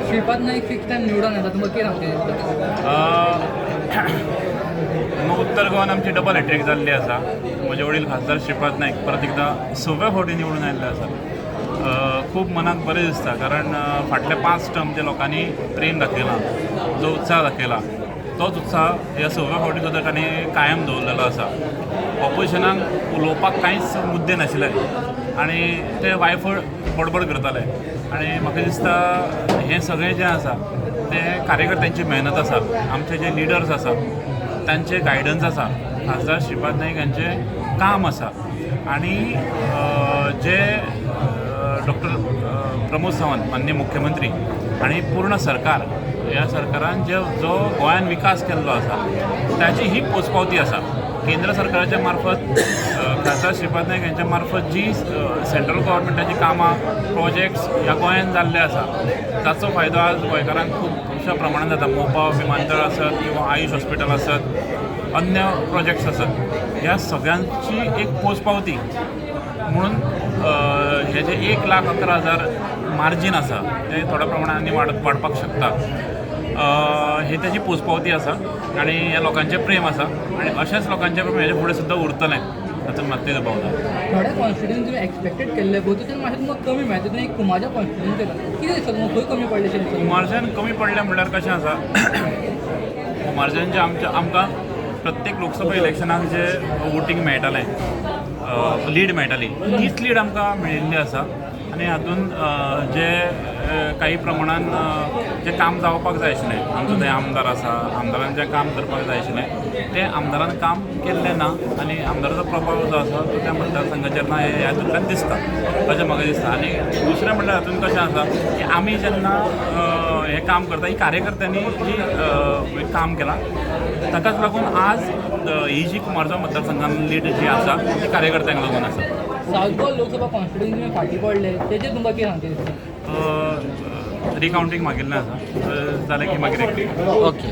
Shripad Naik fix time निवडून येता, तुमकां कितें सांगचें दिसता? उत्तर गोवान आमची डबल हॅट्रीक जाल्ली आसा. म्हजे वडील खासदार श्रीपाद नायक परत एकदां सव्या फावटी निवडून आयिल्ले आसा. खूब मनाक बरें दिसता, कारण फाटले 5 टर्म जे लोकांनी प्रेम दाखयलां, जो उत्साह दाखयला, तोच उत्साह ह्या सव्या फावटी सुद्दां तांणी कायम दवरलेलो आसा. ऑपोजिशनाक उलोवपाक कांयच मुद्दे नाशिल्ले आनी ते वायफळ बडबड करताले आनी म्हाका दिसता हें सगळें जें आसा तें कार्यकर्त्यांची मेहनत आसा, आमचे जे लिडर्स आसा तांचे गायडन्स आसा, खासदार श्रीपाद नायक हांचें काम आसा आनी जे डॉक्टर प्रमोद सावंत माननीय मुख्यमंत्री आनी पूर्ण सरकार, ह्या सरकारान जे जो गोंयान विकास केल्लो आसा ताची ही पोचपावती आसा. केंद्र सरकाराच्या मार्फत, खासदार श्रीपाद नायक हांच्या मार्फत जी सेंट्रल गव्हर्मेंटाची कामां, प्रोजेक्ट्स ह्या गोंयान जाल्ले आसा, ताचो फायदो आज गोंयकारांक खुबश्या प्रमाणान जाता. मोपा विमानतळ आसत किंवा आयुश हॉस्पिटल आसत, अन्य प्रोजेक्ट्स आसत, ह्या सगळ्यांची एक पोचपावती म्हणून हे जे 1,11,000 मार्जीन आसा तें थोड्या प्रमाणान आनी वाडपाक शकता. हे ताजी पोचपावती आसा आनी ह्या लोकांचें प्रेम आसा आनी अशेंच लोकांचें प्रेम हेजे फुडें सुद्दां उरतलें, तातूंत मात्तूय दुबाव ना. थोड्या कॉन्स्टिट्युएन्सी तुमी एक्सपेक्टेड केल्ले पळय, तितून मातशें तुमकां कमी मेळ्ळें. तितून एक कुमारजा कॉन्स्टिट्युएन्सी कितें दिसता तुमकां, खंय कमी पडलें शें दिसता? कुमारजान कमी पडलें म्हणल्यार कशें आसा, कुमारजान जे आमच्या आमकां प्रत्येक लोकसभा इलेक्शनाक जे वोटींग मेळटालें, लीड मेळटाली, तीच लीड आमकां मेळिल्ली आसा आनी हातूंत जे काही प्रमाणान जें काम जावपाक जाय आशिल्लें, आमचो थंय आमदार आसा, आमदारान जें काम करपाक जाय आशिल्लें तें आमदारान काम केल्लें ना आनी आमदाराचो प्रभाव जो आसा तो त्या मतदारसंघाचेर ना हें हातूंतल्यान दिसता अशें म्हाका दिसता. आनी दुसरें म्हणल्यार हातूंत कशें आसा की आमी जेन्ना हें काम करता, ही कार्यकर्त्यांनी जी काम केलां ताकाच लागून आज ही जी कुमारजुंव मतदारसंघान लीड जी आसा ती कार्यकर्त्यांक लागून आसा. सावथ गोवा लोकसभा कॉन्स्टिट्युएन्सी फाटीं पडले, तेजेर तुमकां कितें सांगचें दिसता? रिकावंटींग मागिल्लें आसा, जालें की मागीर ओके.